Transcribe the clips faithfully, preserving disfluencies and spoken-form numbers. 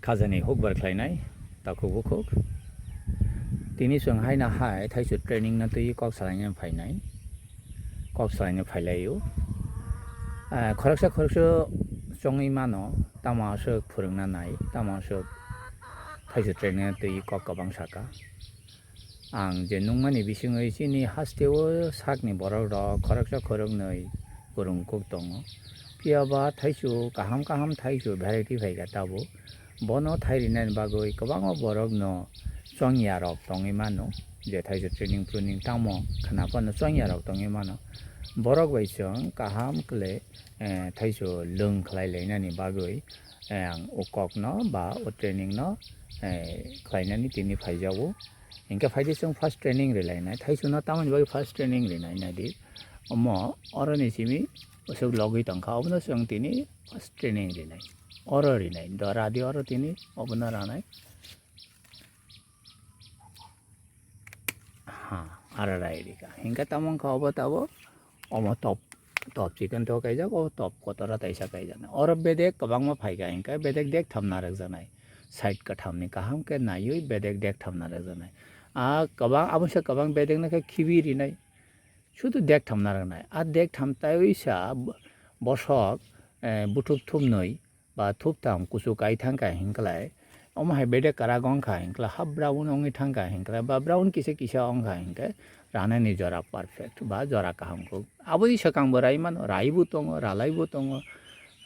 Khajani hukbar khlainai takhuk bukhuk. Tini chwng haino hai thaichuk training no twi kok salaina phainai. Kok salaina phailaio. Ah, khoroksa khoroksa chongwi mano, tamo aswk phwrwngna nai, tamo aswk thaichuk training no twi kok kwbang saka. Ang je nukmani bisingwi chini hasteo sakni borok rok khoroksa khoroknwi kwrwng kuk tongo. Phiya ba thaichuk kaham kaham thaichuk variety phaikha tabuk. Bono thai rinani bagwi kwbangma borokno chongya rok tongwi mano. Je thaichuk training pruning tamo khna phano chongya rok tongwi mano. Borok bai chwng kaham kle, eh, thaichuk lwng khlai lainani bagwi, eh, ang o kokno ba o training no, eh, khlainani tini phaijago. Hinkhe phaidi chwng first training rilainai. Thaichukno tamoni bagwi first training rinai naidi. Omo oroni simi usuk logwi tongkha, obono chwng tini first training rinai. Oro rinai. Do radi oro tini obono ranai. Ha, aro rai rika. Hinkhe tamo wngkha obo tabo. Omo top, top chikon to kaijak, o top kotora taisa kaijaknai. Oro bedek kwbangma phaikha, hinkhe bedek dek tham narwkjaknai. Side kwthamni kaham khe naiwi bedek dek tham narwkjaknai. A kwbang, aboni sa kwbang bedekno khe khibi rinai. Sudu dek tham narwknai. A dek tham taiwi sa bo-, bosok, eh, buthuk thumnwi ba thuptham kuchuk kai thang kha hinklai, omo hai bedek kwrak wng kha hinklai, half brown wngwi thang kha hinklai, ba brown kisa kisa wng kha hinkhe ranani jora perfect ba jora kaham kuk. Aboni swkang bo rai mano, rai bo tongo, ralai bo tongo.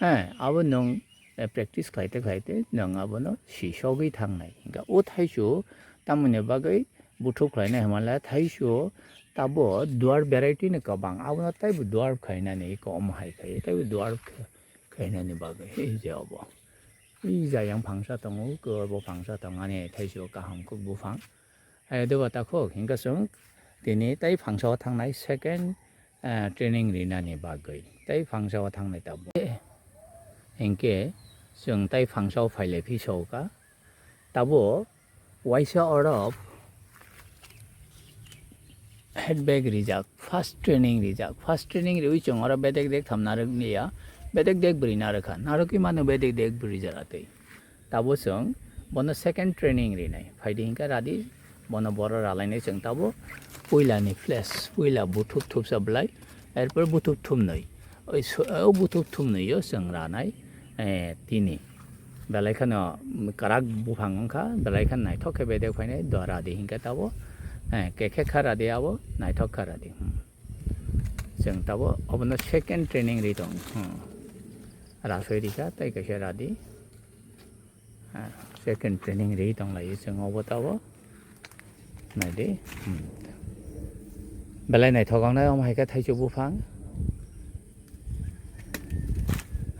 He, abo nwng, eh, practice khlaite khlaite nwng abono sisogwi thangnai. Hinkhe o thaichuk tamoni bagwi buthuk khlainai hwnmale thaichuk tabo dwarf variety ni kwbang, abono taibo dwarf khainani eko omo hai khai, taibo dwarf khe-, khainani bagwi hei je obo. Ei jayang phangsa tongo, khe obo phangsa tongmani thaichuk kaham kuk buphang. Hai deba takhuk, hinkhe chwng tini tai phangsa o thangnai second, eh, training rinani bagwi. Tai phangsa o thangnai tabuk. Hinkhe chwng tai phangsa o phailai phi sokha. Tabuk waisa oro head bag rijak, first training rijak, first training riwi chwng oro bedek dek tham narwk liya, bedek dek bwrwi narwkha, narwkwi mano bedek dek bwrwi jora twi. Tabo chwng bono second training rinai, phaidi hinkhe radi, bono boro ralainai chwng tabo puilani flash, puila buthuk thupsa bwlai, erpor buthuk thumnwi. Oi su-, o buthuk thumnwi o chwng ranai, eh, tini. Belai kheno kwrak buphang wngkha, belai kheno naithok khe bedek phainai, dora di hinkhe tabo, eh, kekhe kha radi abo, naithok kha radi. Hmm. Chwng tabo obono second training ri tong, hmm. Rasoi rikha, tei kaisa radi. Ah, second training ri tong lai chwng obo tabo. Naidi. Hmm. Belai naithok wngnai omo hai khe thaichuk buphang.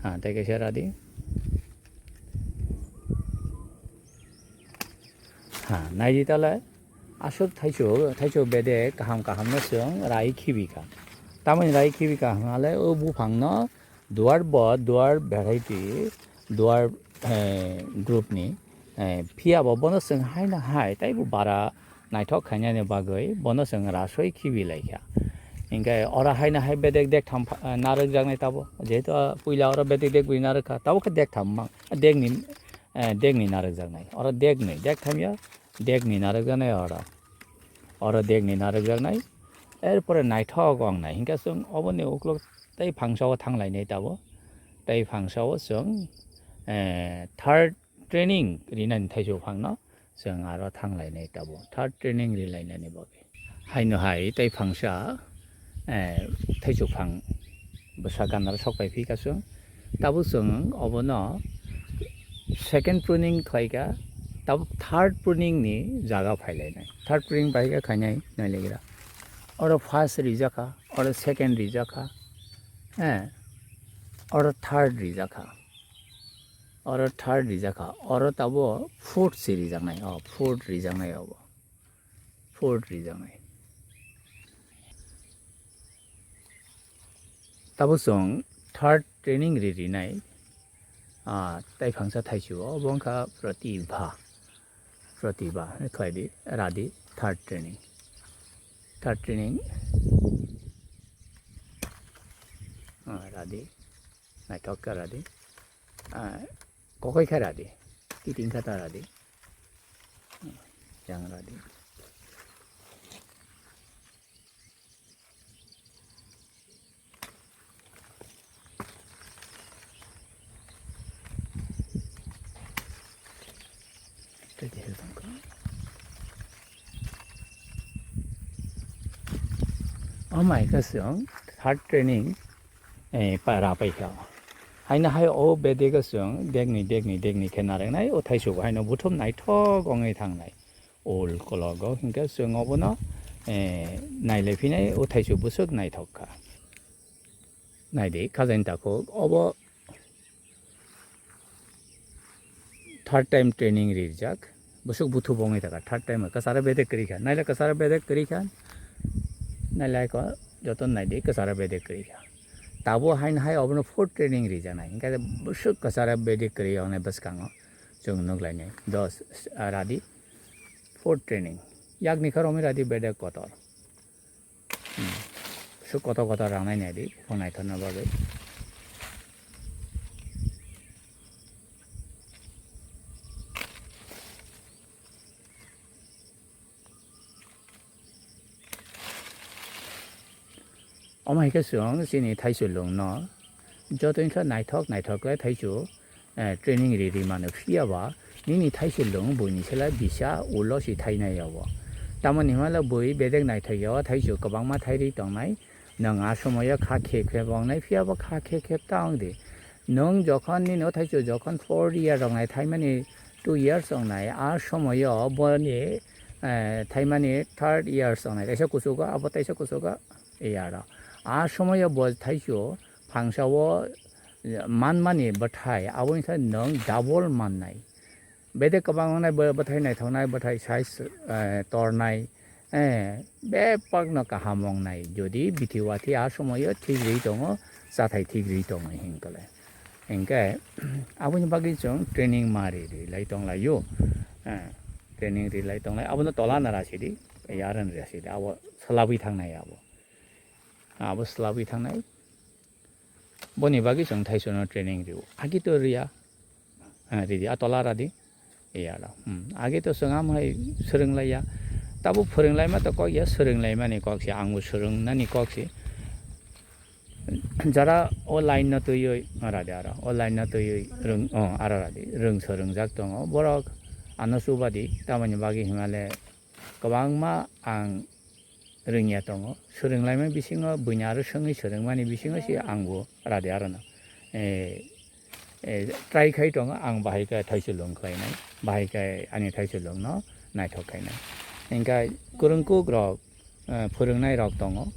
Ha, tei kaisa radi. Ha, naidi tale. Aswk thaichuk, thaichuk bedek kaham kaham no chwng rai khibi kha. Tamoni rai khibi kha hwnale o buphang no dwarf bo, dwarf variety, dwarf, eh, group ni, eh, phiya bo bono chwng haino hai taibo bara naithok khainani bagwi bono chwng rasoi khibi lai kha. Hinkhe oro haino hai bedek dek tham pha-, eh, narwk jaknai tabo. Jehetu, ah, puila oro bedek dek bwrwi narwk kha, tabo khe dek tham mang, dek ni, eh, dek ni narwk jaknai. Oro dek ni, dek tham ya, dek ni narwk jaknai oro. Oro dek ni narwk jaknai. Erpore naithok wngnai. Hinkhe chwng oboni uklok tei phangsa o thang lainai tabo. Tei phangsa o chwng, eh, third training rinani thaichuk phangno chwng aro thang lainai tabo. Third training ri lainani bagwi. Haino hai tei phangsa, eh, thaichuk phang bwsa ganaro sok pai phi kha chwng. Tabuk chwng obono second pruning khlai kha, tabuk third pruning ni jaga phai lainai. Third pruning bai kha khainai nai lai gra. Oro first rijak kha, oro second rijak kha, eh, oro third rijak kha. Oro third rijak kha, oro tabo fourth se rijaknai, oh, fourth rijaknai obo. Fourth rijaknai. Tabo chwng third training ri rinai, ah, tei phangsa thaichuk o, obo wngkha Pratibha. Pratibha, khlai di, ra di, third training. Third training. Ah, ra di. Naithok khe ra di. Ah, kokoi khe ra di. Kiting kha ta radi. Yang radi. Oh my God, so third training, eh, pa-, ra paikha. Haino hai o bedek o chwng dekni, dekni, dekni khe narwknai, o thaichuk haino buthum naithok wngwi thangnai. Ol kologo hinkhe chwng obono, eh, nailai phinai, o thaichuk bwswk naithok kha. Naidi, khajani takhuk, obo third time training rijak. Bwswk buthu bongwi taka, third time kwcharo bedek kwrwi kha. Naila kwcharo bedek kwrwi kha. Naila ko joto naidi kwcharo bedek kwrwi kha. Tabo haino hai obono fourth training rijaknai. Hinkhe bwswk kwcharo bedek kwrwi wngnai bwskango chwng nuklainai. Dos, ah, radi fourth training. Yakni kha romwi radi bedek kotor. Hmm. Bwswk kotor kotor rangnai naidi, phone naithokna bagwi. Omo hai khe chwng chini thaichulungno joto wngkha naithok naithok khe thaichu, eh, training ri ri mano, phiya ba nini thaichulung buini sela bisa ulo si thainai ya o. Tamoni hwnba le bui bedek naithok ya o, thaichu kwbangma thairwi tongnai. Nwng a somoyo kha khe khe wngnai, phiya bo kha khe khe ta wng di. Nwng jokhon nini o thaichu jokhon four year rok nai thaimani, two years wngnai, a somoyo boni, eh, thaimani third years wngnai, kaisa kuchugo, abo teisa kuchugo, ya aro. A somoyo bo thaichu phangsa o manmani bwthai, abo wngkha nwng double mannai. Bedek kwbang wngnai, bw-, bwthai naithoknai, bwthai size, eh, tornai, eh, bebakno kaham wngnai. Jodi bithi wathi a somoyo thik rwi tongo, chathai thik rwi tongo hinkhe le. Hinkhe, aboni bagwi chwng training ma ri ri lai tong lai o. Eh, training ri lai tong lai. Abono tola na ra sidi, yaran ra sidi. Abo swlabwi thangnai abo. Abo swlabwi thangnai. Boni bagwi chwng thaichukno training rio. Agi to riya. Ah, ridi, a tola radi. Iya lo. Hmm. Agi to chwng am hai swrwng laiya. Tabo phwrwng laima to kok ya, swrwng laimani kok se, ang bo swrwng nani kok se. Jara o line no twiwi, ah, radi aro. O line no twiwi rwng, oh, aro radi. Rwng swrwng jak tongo. Borok ano chubadi, tamoni bagwi himale kwbangma ang rwngya tongo. Swrwng laima bisingo buini aro swngwi swrwngmani bisingo se ang bo radi arono, eh, eh, try khai tongo, ang bahai khe thaichulung khlainai, bahai khe ani thaichulungno naithok khainai. Hinkhe kwrwngkuk rok, eh, phwrwngnai rok tongo,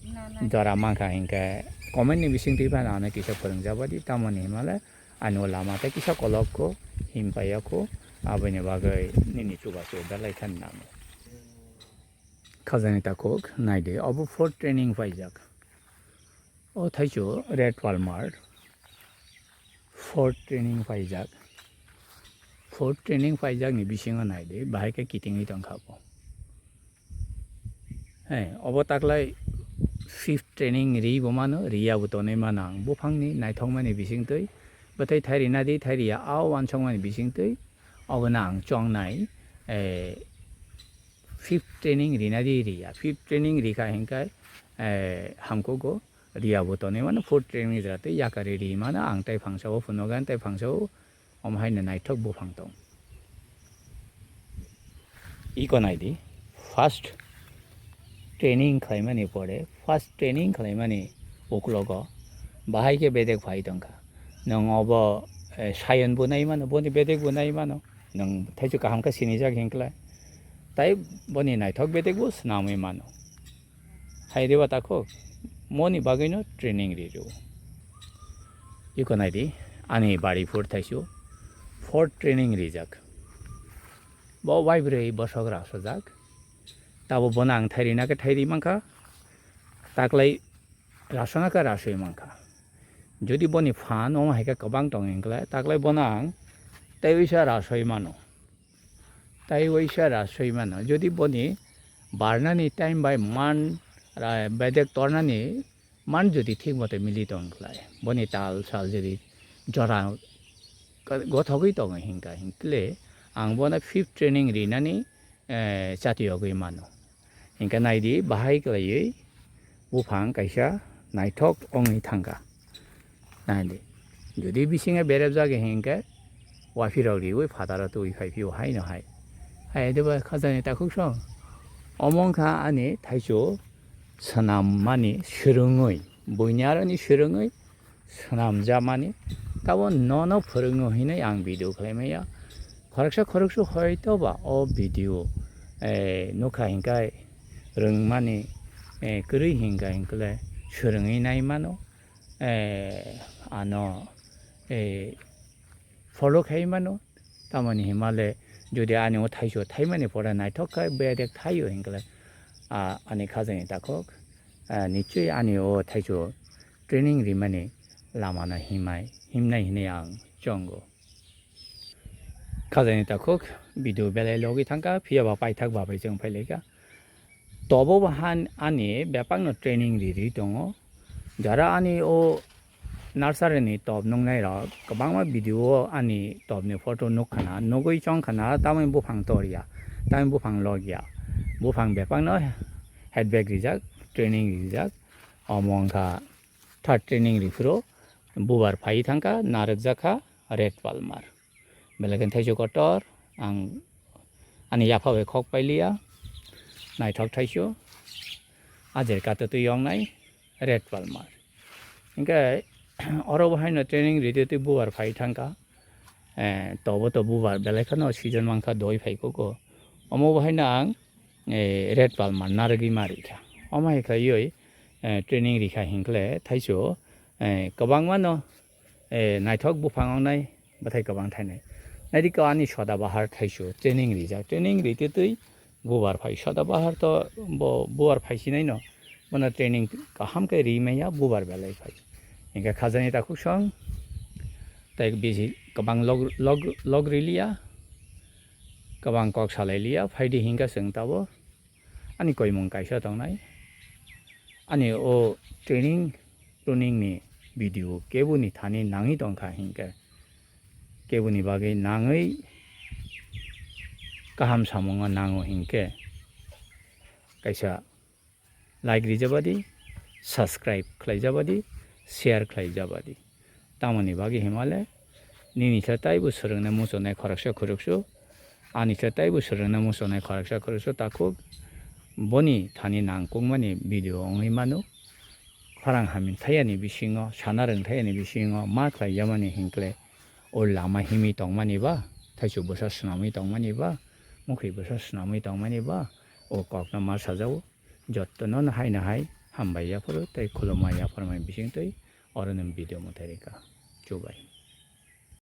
jora mankha hinkhe comment ni bisingtwi phano ano kisa phwrwngjabadi, tamoni himale ani o lama tei kisa kolok kho, himpaiya kho, aboni bagwi nini chubachu belai khe nango. Khajani takhuk, naidi, obo fourth training paijak. O thaichu red walmart. Fourth training paijak. Fourth training paijak ni bisingo naidi, bahai khe kitingwi tongkha bo. He, obo taklai fifth training ri bo mano, riya bo tonwi mano ang. Buphangni naithokmani bisingtwi, bwthai thairina di, thairiya, a wansokmani bisingtwi, obono ang chongnai, eh, fifth training rina di riya. Fifth training rikha hinkhe, eh, hamkhugo riya bo tonwi mano, fourth training jora tei yakari ri mano, ang tei phangsa o phunogan tei phangsa o omo hai no naithok buphang tong. Iko nai di, first training khlaimani pore, first training khlaimani uklogo bahai khe bedek phai tongkha. Nwng obo, eh, sayon bo nai mano, boni bedek bo nai mano. Nwng thaichu kaham khe sinijak hinkhlai. Tai boni naithok bedek bo swnamwi mano. Hai reba takhuk, moni bagwino training ri rw. Iko nai di, ani bari phur thaichu fourth training rijak. Bo waibrwi bosok rasojak. Tabo bono ang thairina khe thairi mankha, taklai rasona khe rasoi mankha. Jodi boni phan omo hai khe kwbang tong hinkhlai, taklai bono ang tei uisa rasoi mano. Tai waisa rasoi mano. Jodi boni barnani time bai man, ra-, bedek tornani man jodi thik mote mili tong khlai, boni tal sal jodi jora ka-, gothogwi tongo hinkha hinkle ang bono fifth training rinani, eh, chati yogwi mano. Hinkhe naidi, bahai kwlaiwi buphang kaisa naithok wngwi thangkha. Naidi, jodi bisingo berepjak hinkhe waphirok riwi phataro twi phai phio haino hai. Hai deba khajani takhuk song. Omo wngkha ani thaichu swnammani swrwngwi, buini aroni swrwngwi swnamjakmani, tabo nono phwrwngo hinwi ang video khlaimaya. Khoroksa khoroksa hoito ba o video, eh, nukha hinkai rwngmani, eh, kwrwi hinka hinkle swrwngwi nai mano, eh, ano, eh, follow khai mano. Tamoni himale jodi ani o thaiso thaimani pore naithok khe bedek thaio hinkle, ah, ani khajani takhuk, ah, nichoi ani o thaiso training rimani lamano himai, himnai hinwi ang chongo. Khajani takhuk video belai logwi thangkha, phiya ba paithak ba bai chwng phailaikha. Tobo bo han ani bebakno training riri tongo. Jara ani o nursery ni top nuknai rok kwbangma video o ani top ni photo nukkhana, nugwi chongkhana, tamoni buphang torya, tamoni buphang logya, buphang bebakno head bag rijak, training rijak. Omo wngkha third training riphuru bubar phai thangkha, narwkjakha red palmer. Belai khe thaisu kotor, ang ani yapha bai khok pailiya, naithok thaisu, ajer kata twi yongnai red palmer. Hinkhe oro bo haino training ride twi bubar phai thangkha, eh, tobo to bubar belai kheno season mankha doi phai kugo. Omo bo haino ang, eh, red palmer narwgwi ma rikha. Omo hai khaiwi, eh, training rikha hinkhle thaisu, eh, kwbangmano, eh, naithok buphang wngnai, bwthai kwbang thainai. Naidi khe ani soda bahar thaisu training rijak, training ritwi twi bubar phai. Soda bahar to bo bubar phai sinai no, bono training kaham khe ri manya bubar belai phai. Hinkhe khajani takhuk song tei bisi kwbang log, log, log riliya, kwbang kok salai liya, phaidi hinkhe chwng tabo. Ani koimung kaisa tongnai. Ani o training, pruning ni video keboni thani nangwi tongkha hinkhe, keboni bagwi nangwi kaham samungo nango hinkhe, kaisa like rijabadi, subscribe khlaijabadi, share khlaijabadi. Tamoni bagwi himale nini khe taibo swrwngna muchunai khoroksa khoroksa, ani khe taibo swrwngna muchunai khoroksa khoroksa takhuk. Boni thani nangkukmani video wngwi mano. Khorang hamya thayani bisingo, sana rwng thayani bisingo ma khlaijamani hinkle o lama himwi tongmani ba, thaisu bwsa swnamwi tongmani ba, mukhwi bwsa swnamwi tongmani ba, o kokno ma sajao. Jottono no hai no hai hambai yaphuru tei khulumma yapharmani bisingtwi oro nwng video mwthai rikha. Chubai.